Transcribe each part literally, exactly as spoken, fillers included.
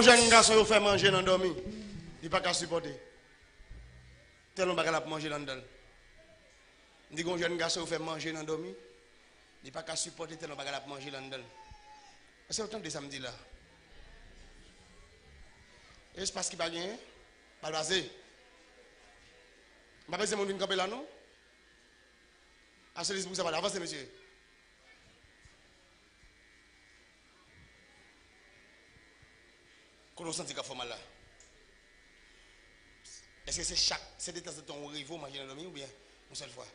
Yon jèn gason yo fè manje nan dòmi, li pa ka sipòte. Tèlman bagay la ap manje nan anndan l. M di gon jèn gason yo fè manje nan dòmi, li pa ka sipòte tèlman bagay la ap manje nan anndan l. Èske w tande sa m di la? Espas ki pa genyen, pa l pase. M pa bezwen moun vin kanpe la non. Ase li pou sa pale. Avanse, mesye. Kote w santi k ap fè w mal la? Èske se chak, se detanzantan ou rive w manje nan dòmi oubyen yon sèl fwa?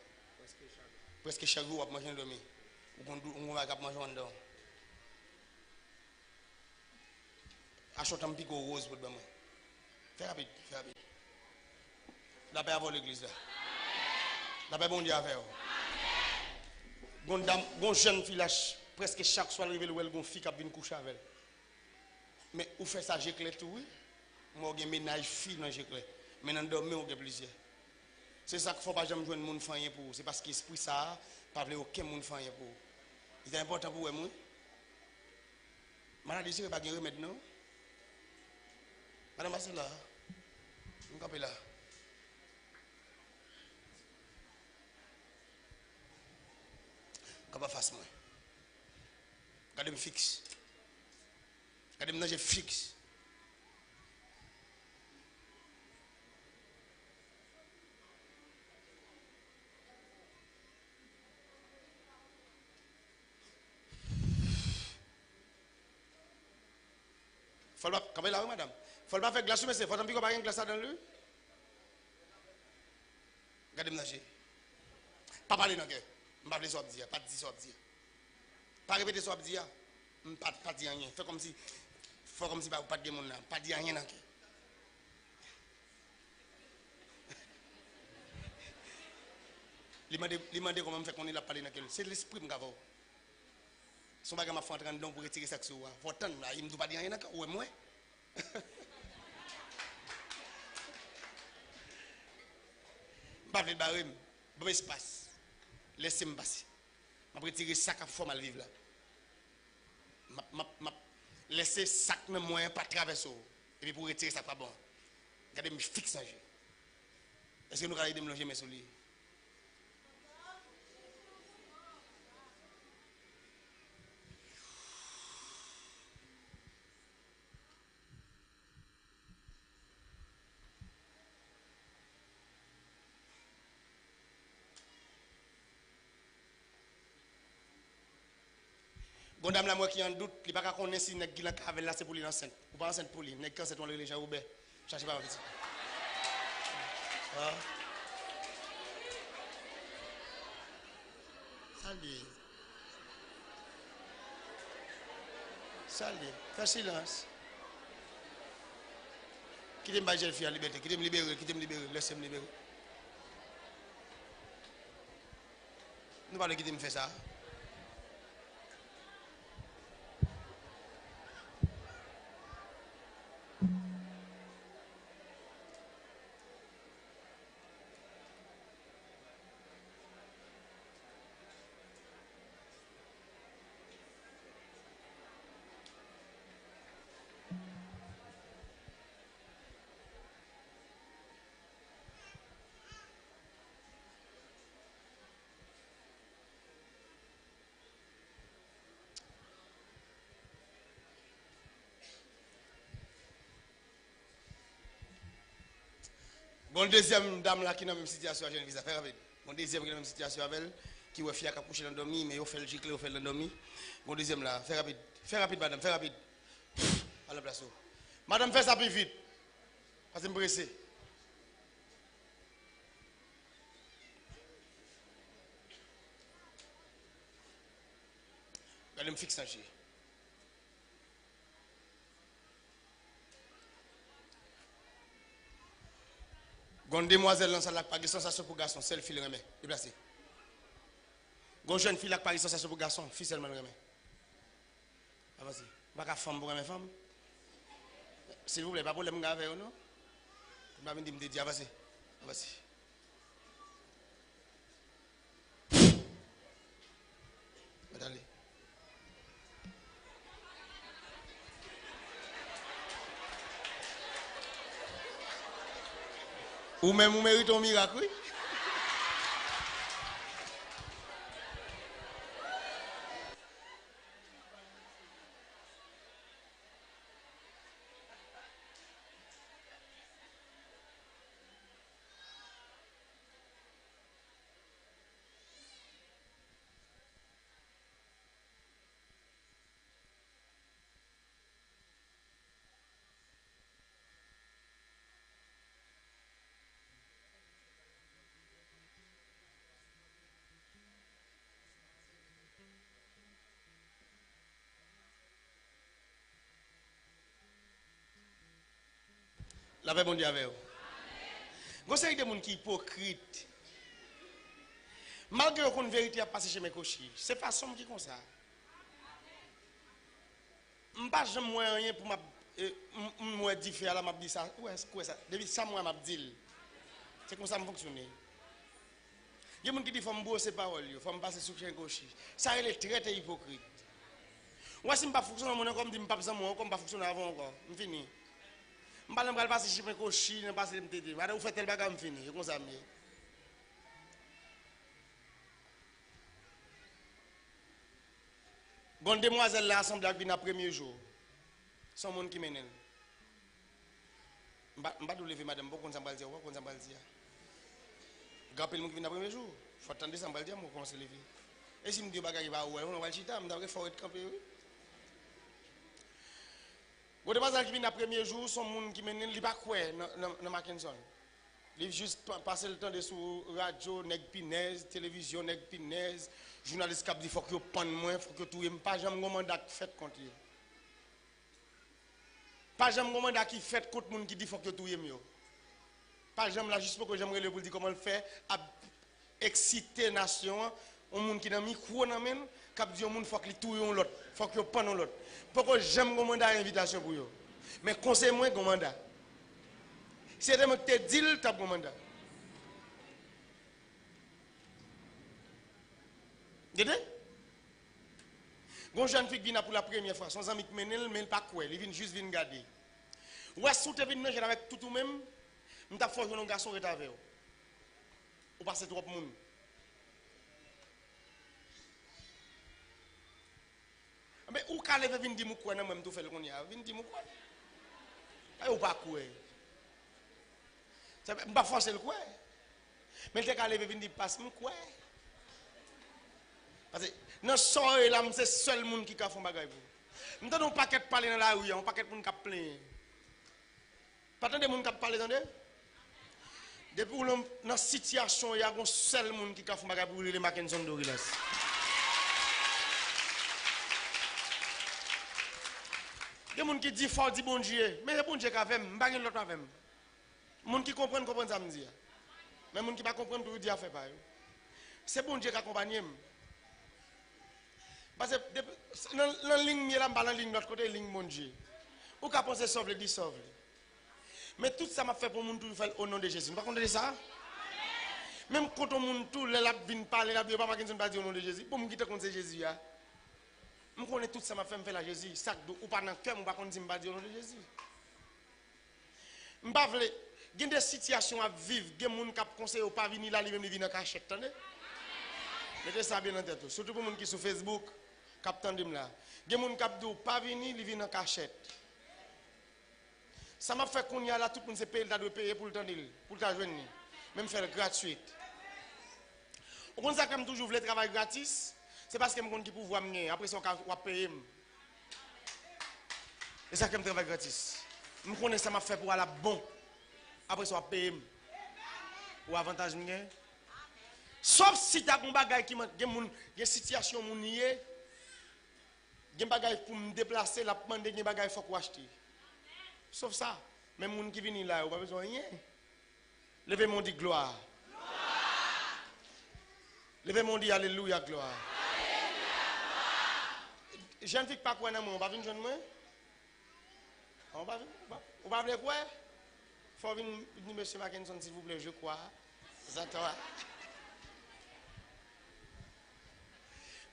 Prèske chak jou w ap manje nan dòmi. Ou konn dou, ou konn bagay k ap manje w anndan w. Achte yon tanm piko woz pou t ban mwen. Fè rapid, fè rapid. Lapè avè w legliz la. Lapè Bondye avè w. Gon dam, gon jèn fi la, ch-, prèske chak swa l rive l wè l gon fi k ap vin kouche avè l. Men ou fè sa je klè tou wi. M wè w gen mennaj fi nan je klè. Men nan dòmi w gen plizyè. Se sa k fè w pa janm jwenn moun fè anyen pou ou. Se paske espri sa a pa vle okenn moun fè anyen pou ou. Li te enpòtan pou w wè m wi. Maladi sere pa gen remèd non. Madan pase la. M kanpe la. Kanpe anfas mwen. Gade m fiks. Gade m nan je fiks. Fò l pa, kanpe la wi madanm. Fò l pa fè glas wi mesye. Fò tanpiko pa gen glas ladan l wi. Gade m nan je. Pa pale nan kè. M pa vle sa w ap di a. Pa di sa w ap di a. Pa repete sa w ap di a. M pa, pa di anyen. Fè kòmsi, fè kòmsi pa, pa t gen moun nan. Pa di anyen nan kè. Li mande, li mande kòman m fè konnen l ap pale nan kè l. Se lespri m k avè w. Se yon bagay m ap fè antre anndan w pou retire sa k sou ou a. Fò w tann la, e m di w pa di anyen nan kè w, ou wè m wè. M pa vle l bare m. Ban m espas. Lese m pase. M ap retire sa k ap fè w mal viv la. M ap, m ap, m ap lese sa k nan mwen an pa travèse w. Epi pou w retire sa k pa bon an. Gade m fiks nan je. Èske nou ka ede m lonje men sou li? Gon dam la m wè ki an dout, li pa ka konnen si nèg ki nan kay avè l la se pou li l ansent. Ou pa ansent pou li, nèg ki ansent ou ann rele Jan Wobè. Chache papa pitit. Ah. Sa l ye? Sa l ye? Fè silans. Kite m bay jèn fi a libète. Kite m libere l. Kite m libere l. Lèse m libere l. Nou pa vle kite m fè sa. Gon dezyèm dam la ki nan menm sitiyasyon a, jèn fi sa, fè rapid. Gon dezyèm ki nan menm sitiyasyon avè l, ki wè fi a k ap kouche nan dòmi, men yo fè l jikle, yo fè l nan dòmi. Gon dezyèm la, fè rapid. Fè rapid, madanm, fè rapid. Al nan plas ou. Madanm, fè sa pi vit. Paske m prese. Gade m fiks nan je. Gon demwazèl nan sal la k pa gen sansasyon pou gason, sèl fi l renmen. Deplase. Gon jèn fi la k pa gen sansasyon pou gason, fi sèlman l renmen. Avanse. M pa ka fanm pou renmen fanm. Silvouplè, pa pwoblèm m gen avè yo non. Pou n pa vin di m te di avanse. Avanse. Mèt ale. Ou menm, ou merite yon mirak, wi. Lapè Bondye avè w. Gon seri de moun ki ipokrit. Malgre yo konn verite, y ap pase chemen kwochi. Se fason m ki konsa. M pa janm wè anyen pou m ap, e, m, m wè dife a la, m ap di sa, ou wè, ou wè sa. Depi sa m wè, m ap di l. Se konsa m fonksyone. Gen moun ki di fò m bwose pawòl yo, fò m pase sou chen kwochi. Sa rele trèt e ipokrit. Ou wè si m p ap fonksyone moun ankò, m di m p ap zanmi w ankò, m p ap fonksyone avè w ankò. M fini. M pa nan pral pase chemen kwochi, nan pase m tete. Ou fè tèl bagay, m fini. E konsa m ye. Gon demwazèl la sanble ak vin a premye jou. Se yon moun ki mennen l. M pa, m pa di w leve madanm, m poko konn sa m pral di a, ou poko konn sa m pral di a. Gen anpil moun ki vin a premye jou. Fò w tande sa m pral di a, m kòmanse leve. E si m di yon bagay ki pa ou, ou pral chita, m ta vle fò w ret kanpe, wi. Gon demwazèl ki vin a premye jou, se yon moun ki mennen l, li pa kwè nan, nan, nan Mackenson. Li jis pa-, pase l tande sou radyo, nèg pinèz, televizyon, nèg pinèz, jounalis k ap di fòk yo pann mwen, fòk yo touye m. Pa janm gon manda k fèt kont li. Pa janm gon manda ki fèt kont moun ki di fòk yo touye m yo. Pa janm la, jis poko janm rele pou l di kòman l fè ap eksite nasyon an, yon moun ki nan mikwo nan men l, k ap di yon moun fòk li touye yon lòt, fòk yo pann yon lòt. Poko janm gon manda envitasyon pou yo. Men konsèy mwen, gon manda. Si se te mwen ki te di l, t ap gon manda. Gete? Gon jèn fi k vin la pou la premyè fwa, se yon zanmi k mennen l, men l pa kwè, li vin jis vin gade. Ou wè, si w te vin nan jèn avèk tout ou menm, m t ap fè w jwenn yon gason ret avè w. Ou pase twòp moun. Men ou ka leve vin di m ou kwè nan mwen, m tou fè l kounye a. Vin di m ou kwè. Ay, ou pa kwè. Sa fè, m pa fòse l kwè. Men l te ka leve vin di, "Pas, m kwè." Paske nan sa w ye la, m se sèl moun ki ka fè yon bagay pou ou. M tande yon pakèt pale nan lari a, yon pakèt moun k ap plenyen. Pa tande moun k ap pale, tande. Depi w nan, nan sitiyasyon w ye a, gon sèl moun ki ka fè yon bagay pou ou, li rele Mackenson Dorilas. Gen moun ki di, "Fò w di Bondye." Men se Bondye k avè m, m pa gen lòt avè m. Moun ki konprann, konprann sa m di a. Men moun ki pa konprann, pou yo di afè pa yo. Se Bondye k akonpanye m. Paske depi, nan, nan liy m ye la, m pa nan liy lòt kote, liy Bondye. Ou ka panse sa w vle, di sa w vle. Men tout sa m ap fè pou moun, toujou fè l o non de Jezi. Nou pa konn tande sa? Menm kont yon moun tou, lè l ap vin pale, l ap di, "Yo, pa Mackenson pa di o non de Jezi." Bon, m gentan konn se Jezi a. M konnen tout sa m ap fè, m fè l a Jezi. Sa k di w, ou pa nan kè m, ou pa konn di m pa di o non de Jezi. M pa vle. Gen de sitiyasyon w ap viv, gen moun k ap konseye w pa vini la, li menm li vin an kachèt, tande? Mete sa byen nan tèt ou, sitou pou moun ki sou Facebook, k ap tande m la. Gen moun k ap di w pa vini, li vin an kachèt. Sa m ap fè kounye a la, tout moun se peye l ta dwe peye pou l tande l, pou l ka jwenn li. Men m fè l gratwit. Ou konn sa k fè m toujou vle travay gratis? Se paske m konn ki pouvwa m genyen. Apre sa, w ka, w ap peye m. E sa k fè m travay gratis. M konnen sa m ap fè pou w a l ap bon. Apre sa, w ap peye m. Ou avantaj m gen. Sòf si ta gon bagay ki man-, gen moun, gen sitiyasyon moun ye, gen bagay pou m deplase, l ap mande, gen bagay fòk ou achte. Sòf sa, men moun ki vini la yo pa bezwen anyen. Leve men w di glwa. Leve men w di alelouya, glwa. Jèn fi k pa kwè nan mwen, ou pa vin jwenn mwen? Ou pa vin, ou pa, ou pa vle kwè? Fò w vin di, "Mesye Mackenson, silvouplè, je crois." Zantan.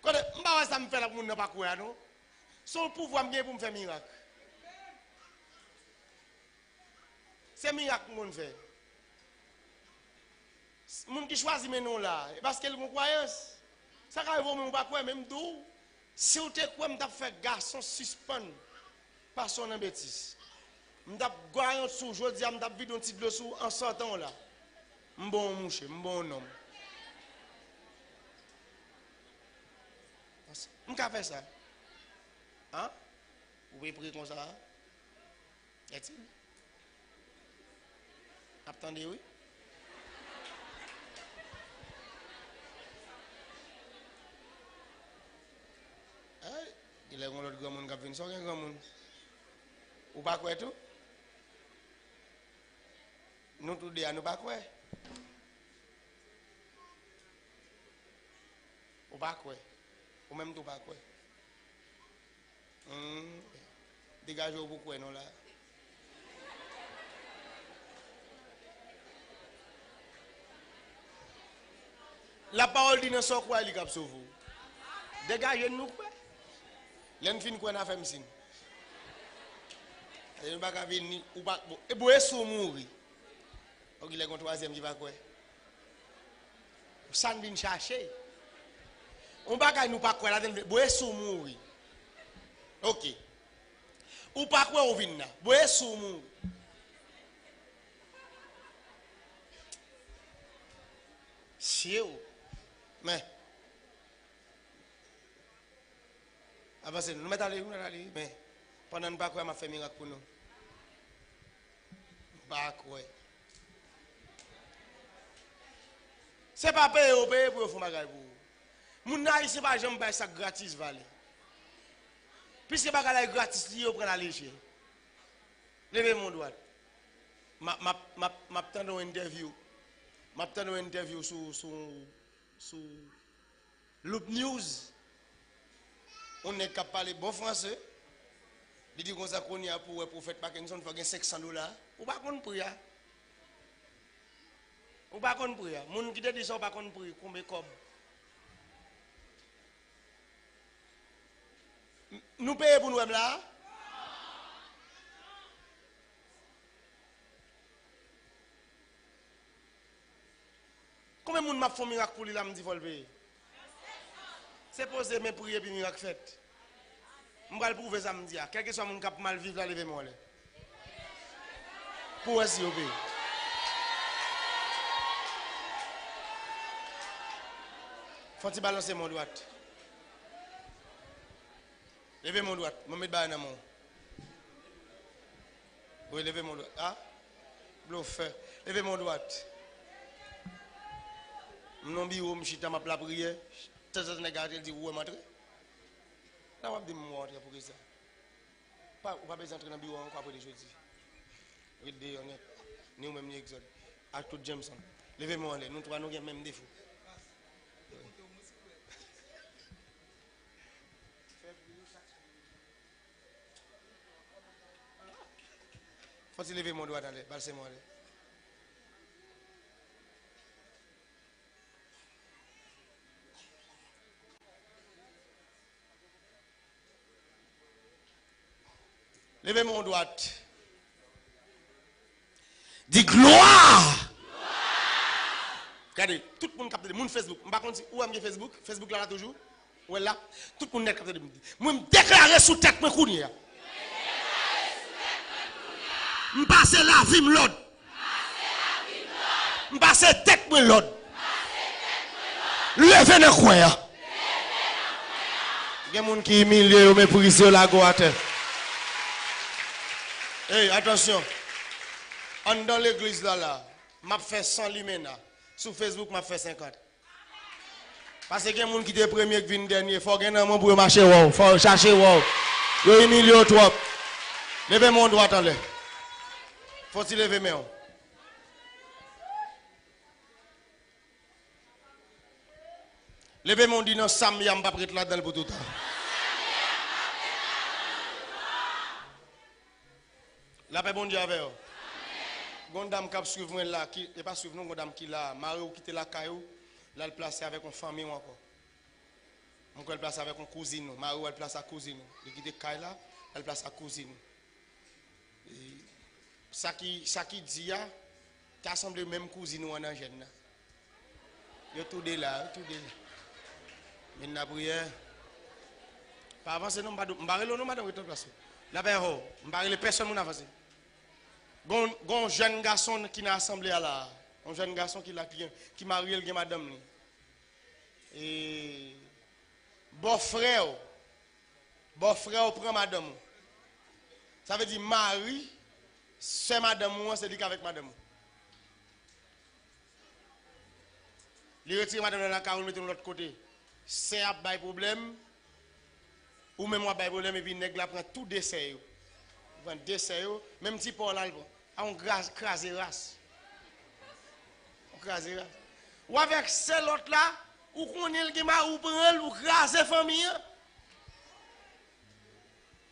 Kote, m pa wè sa m fè la pou moun nan pa kwè a, non. Se yon pouvwa m gen pou m fè mirak. Se mirak m konn fè. Moun ki chwazi mennen w la, e paske l gon kwayans. Sa ka rive w menm ou pa kwè, men m di w, si w te kwè m t ap fè gason sispann pase w nan betiz. M t ap garanti w, jodi a m t ap vide yon ti dlo sou w an sòtan w la. M bon w mouche, m bon w nonm. M ka fè sa. An? Ou pe pre konsa a? Eti? Ap tande wi. Ay, genlè gon lòt granmoun k ap vin. Sa w gen granmoun? Ou pa kwè tou? Nou tou de a, nou pa kwè? Ou pa kwè? Ou menm tou pa kwè? Hmm. Degaje w pou kwè non la. Lapawòl di nan sa w kwè a li k ap sove w. Degaje n nou kwè. Lè n fin kwè n a fè m siy. E nou pa ka vini, ou pa, bon, e bon, e si w mouri. Ou genlè gon twazyèm ki pa kwè. Sa n vin chache. Yon bagay nou pa kwè ladann, bon, e si w mouri. Ok. Ou pa kwè ou vin la. Bon, e si w mouri. Sye w. Men. Avanse, nou mèt ale, nou mèt ale, men pandan n pa kwè, m ap fè mirak pou nou. M pa kwè. Se pa peye yo peye pou yo fè yon bagay pou ou. Moun nan Ayisyen pa janm bay sa k gratis valè. Piske bagay la e gratis li ye, yo pran l alejè. Leve men w dwat. M ap, m ap, m ap, m ap tande yon entèvyou. M ap tande yon entèvyou sou, sou, sou Loop News. Yon nèg k ap pale bon franse. Li di konsa, kounye a pou w wè pwofèt Mackenson, fò w gen senk san dola. Ou pa konn pri a. Ou pa konn pri a. Moun ki te di sa, ou pa konn pri, konbe kòb. N-, nou peye pou n wè m la a? Konbyen moun m ap fè yon mirak pou li la, m di fò l peye? Se poze men priye epi mirak fèt. M pral pwouve sa m di a. Kèlkeswa moun k ap mal viv la, leve men w anlè. Pou w wè si yo peye. Fè yon ti balanse men w dwat. Leve men w dwat. Mwen met bagay nan men w. Wi, leve men w dwat. A? Blofè. Leve men w dwat. M nan biwo, m chita, m ap lapriyè. Tanzantan nèg la antre, l di, "Ou wè m antre?" La w ap di m, "M wè w antre, poukisa?" Pa, ou pa bezwen antre nan biwo a ankò apre de jodi. Ret deyò nèt. Ni ou menm, ni Egzòd. Ak tout Jameson. Leve men w anlè. Nou twa, nou gen menm defo. Fò ti leve men w dwat anlè, balse men w anlè. Leve men w dwat. Di glwa! Gade, tout moun k ap tande, moun Facebook, m pa konn si ou wè m gen Facebook, Facebook la la toujou. Ou wè l la? Tout moun nèt k ap tande m. Mwen, m deklare sou tèt mwen kounye a. M pase lavi m lòd. M pase tèt mwen lòd. Leve nan kwen an. Gen moun ki imilye yo, meprize yo, lage w atè. Ey, atansyon. Anndan legliz la la, m ap fè san limena. Sou Facebook, m ap fè senkant. Paske gen moun ki te premye k vin dènye. Fò gen nan moun pou yo mache wè w. Fò yo chache wè w. Yo imilye w twòp. Leve men w dwat anlè. Fò ti leve men w. Leve men w, di, "Nan sa m ye a, m p ap ret ladan l pou toutan." Lapè Bondye avè w. Gon dam k ap swiv mwen la, ki, e pa swiv non, gon dam ki la, mari w kite lakay ou, l al plase avèk yon fanmi w ankò. M kwè l plase avèk yon kouzin ou, mari w al plase ak kouzin ou. Li kite kay la, l al plase ak kouzin ou. E, sa ki, sa ki di a, ta sanble menm kouzin ou an nan jèn nan. Yo tou de la, yo tou de la. Men lapriyè. Pa avanse non, m pa, m pa rele w non, madanm, ret nan plas ou. Lapè ho, m pa rele pèsonn moun avanse. Gon, gon jèn gason ki nan asanble a la. Yon jèn gason ki la, ki, ki marye, l gen madanm li. E bòfrè w, bòfrè w pran madanm ou. Sa vle di mari, sè madanm ou an, se li k avèk madanm ou. Li retire madanm nan lakay ou, l mete yon lòt kote. Sè ap bay pwoblèm, ou menm w ap bay pwoblèm, epi nèg la pran tou de sè yo. Li pran de sè yo, menm ti pa w la, l pran. A yon gra-, kraze ras. Yon kraze ras. Ou avèk sè lòt la, ou konnen l gen mari, ou pran l, ou kraze fanmi an.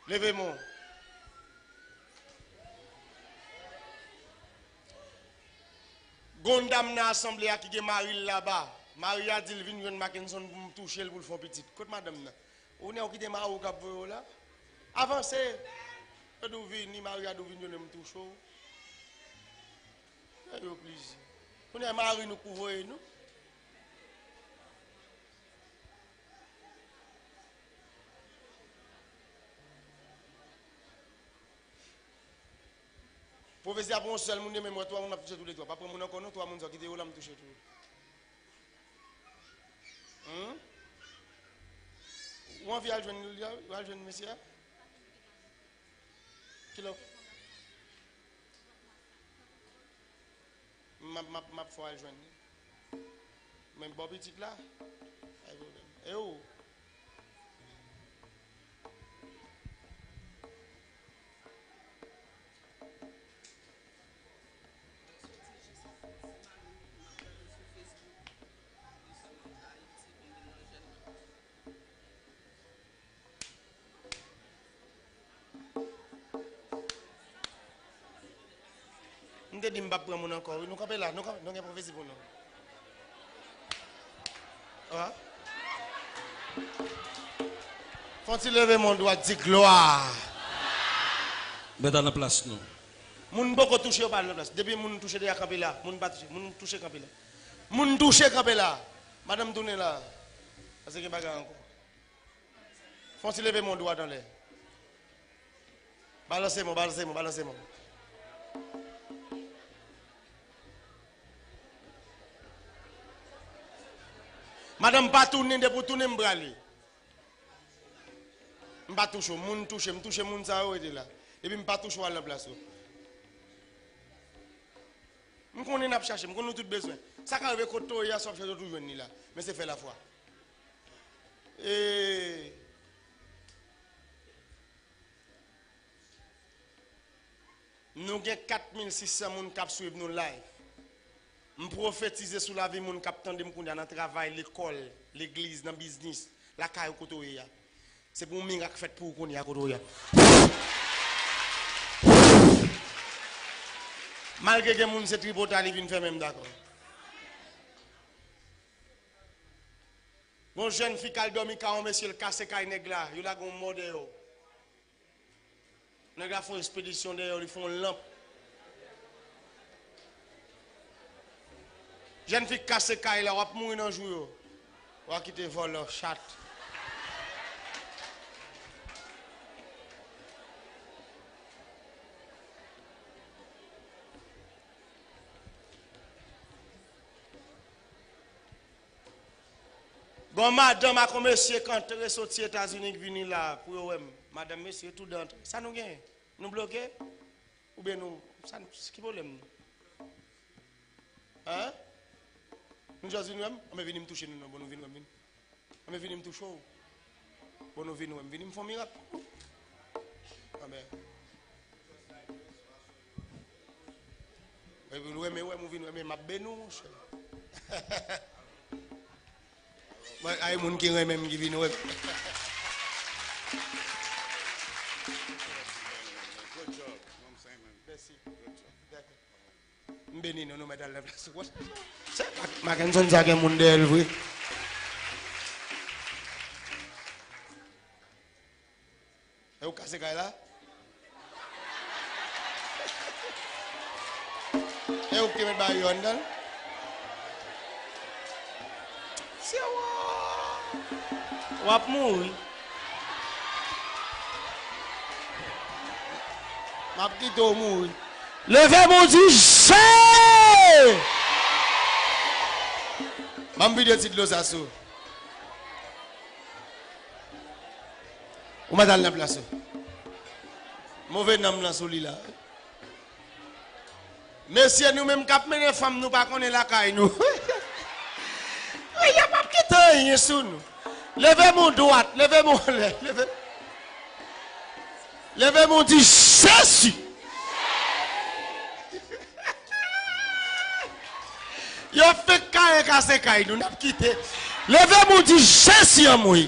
Leve men w. Gon dam nan asanble a ki gen mari l laba. Mari a di l vin jwenn Mackenson pou m touche l pou l fè yon pitit. Kot madanm nan? Ou nèg ou kite mari w k ap voye w la? Avanse! Yo di w vini, mari a di w vin jwenn m touche w. Fè yo plizi. Kounye a mari nou k pou voye nou. Pwofesi a pran yon sèl moun, li menm wè twa moun ap touche toulètwa. Pa pran moun ankò non, twa moun sa w kite yo la, m touche tou. Humm? Ou anvi al jwenn li a, ou al jwenn mesye a? Kilè? M ap, m ap, m ap fè w al jwenn li. Men bò pitit la, pa gen pwoblèm. E ou? M te di m p ap pran moun ankò, wi. Nou kanpe la, nou kanpe, nou gen pwofesi pou nou. Ah. Fò n ti leve men dwat, di glwa. Mèt al nan plas nou. Moun poko touche, yo pa al nan plas. Depi moun touche, deja kanpe la. Moun pa touche, moun touche, kanpe la. Moun touche, kanpe la. Madanm tounen la. Paske gen bagay ankò. Fò n ti leve men dwat anlè. Balanse men w, balanse men w, balanse men w. Madanm pa tounen, depi w tounen m prale. M pa touche w, moun touche, m touche moun sa yo rete la. Depi m pa touche w al nan plas ou. M konnen n ap chache, m konnen nou tout bezwen. Sa ka rive kote w ye a, sa w ap chache w tou jwenn li la. Men se fè lafwa. E Nou gen kat mil sis san moun k ap swiv nou live. M pwofetize sou lavi moun k ap tande m kounye a nan travay, lekòl, legliz, nan biznis, lakay ou kote w ye a. Se pou yon mirak fèt pou ou kounye a kote w ye a. Malgre gen moun se tripotay li vin fè men m dakò. Gon jèn fi k al dòmi kay yon mesye, l kase kay nèg la, yo lage yon mò dèyè w. Nèg la fè yon espedisyon dèyè w, li fè yon lanp. Jèn fi k kase kay la, w ap mouri nan jou yo. W a kite vòlò, chat. Gon madanm ak yon mesye k antre soti Etazini k vini la pou yo wè m. Madanm, mesye, yo tou de antre. Sa nou genyen? Nou bloke? Oubyen nou, sa nou, ki pwoblèm nou? Hein? Nou just vin wè m? Anben vini m touche nou non, bon nou vin wè m vini. Anben vini m touche w. Bon nou vin wè m, vini m fè yon mirak. Anben. Epi nou renmen wè m, ou vin wè m, m ap beni w, monchè. Mwen, ay, moun ki renmen m, ki vin wè m. Good job. Mèsi. Dakò. M beni nou, nou mèt al nan plas ou. Se Mackenson sa gen moun dèyè l vre. E ou k kase kay la? E ou k te met bagay yo anndan l? W ap mouri. M ap kite w mouri. Leve men w di, "Je!" Ban m vide ti dlo sa sou. Ou mèt al nan plas ou. Move nanm lan sou li la. Mesye, nou menm k ap mennen fanm, nou pa konnen lakay nou. Wi, y ap ap kite anyen sou nou. Leve men w dwat, leve men w anlè, leve. Leve men w di, "Jezi!" Yo fenk kare kase kay nou, n ap kite. Leve men w di, "Jezi anmwe."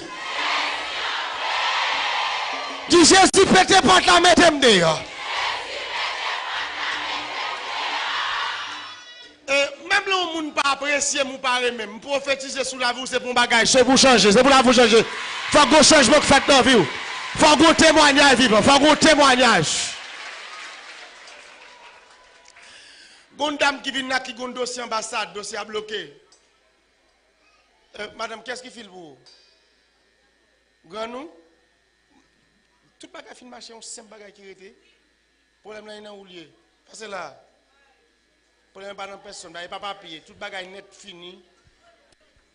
Di, "Jezi, pete pòt la, mete m deyò." E, menm lè yon moun pa apresye m ou pa renmen m, m pwofetize sou lavi w, se pou yon bagay, se pou chanje, se pou lavi w chanje. Fòk gon chanjman k fèt nan vi w. Fòk gon temwanyaj vivan, fòk gon temwanyaj. Gon dam ki vin la ki gon dosye anbasad, dosye a bloke. Eh, madanm, kiyès ki fil pou ou? Grann ou? Tout bagay fin mache, yon senp bagay ki rete. Pwoblèm nan e nan ou l ye. Pase la. Pwoblèm pa nan pèsonn, bagay pa papye. Tout bagay nèt fini.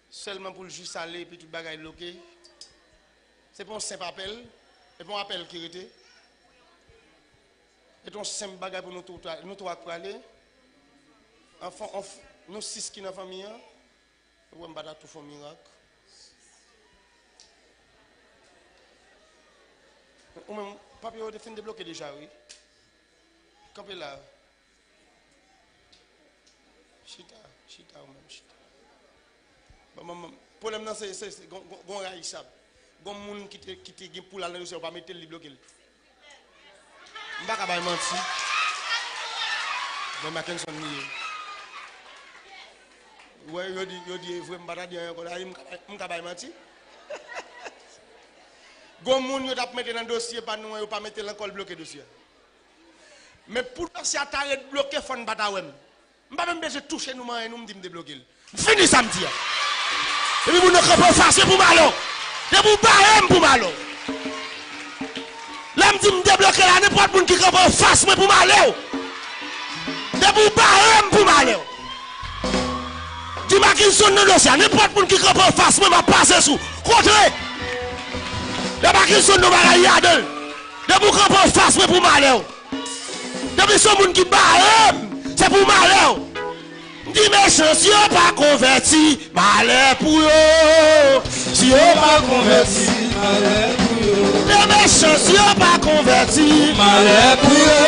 Sèlman pou l jis ale epi tout bagay bloke. Se pa yon senp apèl. Se pa yon apèl ki rete. Se yon senp bagay pou nou tou, nou twa k prale. Anfen, nou sis ki nan fanmi an. Ou wè m pa ta tou fè yon mirak. Ou menm, papye yo te fin debloke deja, wi. Kanpe la. Chita, chita ou menm, chita. Bon, bon, bon. Pwoblèm nan se, se, se, gon, gon, gon rayisab. Gon moun ki te, ki te gen pou l al nan dosye, ou pa mete l, li bloke l. M pa ka bay manti. Men Mackenson li ye. Ou wè, yo di, yo di e vre, m pa ta di anyen ankò. Dayè, m ka bay, m ka bay manti. Gon moun yo t ap mete nan dosye pa nou an, yo pa mete l ankò, l bloke dosye a. Men pou dosye a ta ret bloke, fò n pa ta wè m. M pa menm bezwen touche nou manyen nou, m di m debloke l. M fini sa m di a. Depi moun nan kanpe anfas mwen pou m ale w. Depi w bare m pou m ale w. Lè m di m debloke la, nenpòt moun ki kanpe anfas mwen pou m ale w. Depi w bare m pou m ale w. Di Mackenson nan dosye a, nenpòt moun ki kanpe anfas mwen, m ap pase sou. Kontre. Lè Mackenson nan bagay ladan l. Depi w kanpe anfas mwen pou m ale w. Depi se yon moun ki bare m, se pou malè w. M di mechan, si yo pa konvèti, malè pou yo. Si yo pa konvèti, malè pou yo. De mechan, si yo pa konvèti, malè pou yo.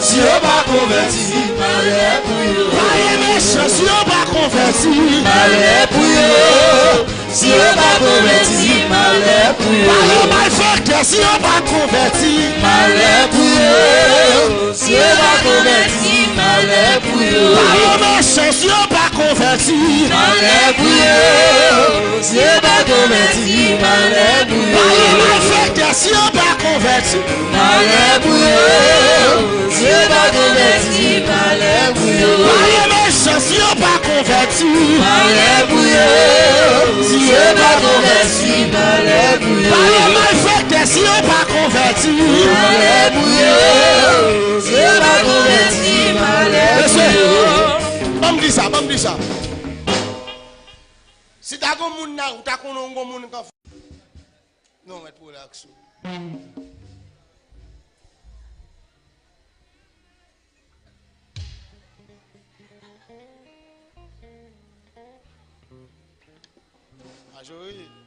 Si yo pa konvèti, malè pou yo. Pale mechan, si yo pa konvèti, malè pou yo. Si yo pa konvèti, malè pou yo. Pale malfektè, si yo pa konvèti, malè pou yo. Si yo pa konvèti, malè pou yo. Pale mechan, si yo pa konvèti, malè pou yo. Si yo pa konvèti, malè pou yo. Pale malfektè, si yo pa konvèti, malè pou yo. Si yo pa konvèti, malè pou yo. Pale mechan, si yo pa konvèti, malè pou yo. Si yo pa konvèti, malè pou yo. Pale malfektè, si yo pa konvèti, malè pou yo. Si yo pa konvèti, malè pou yo. Mesye, ban m di sa, ban m di sa. Si ta gon moun nan, ou ta konnen yon gon moun k ap Non, mèt relax ou. Majori.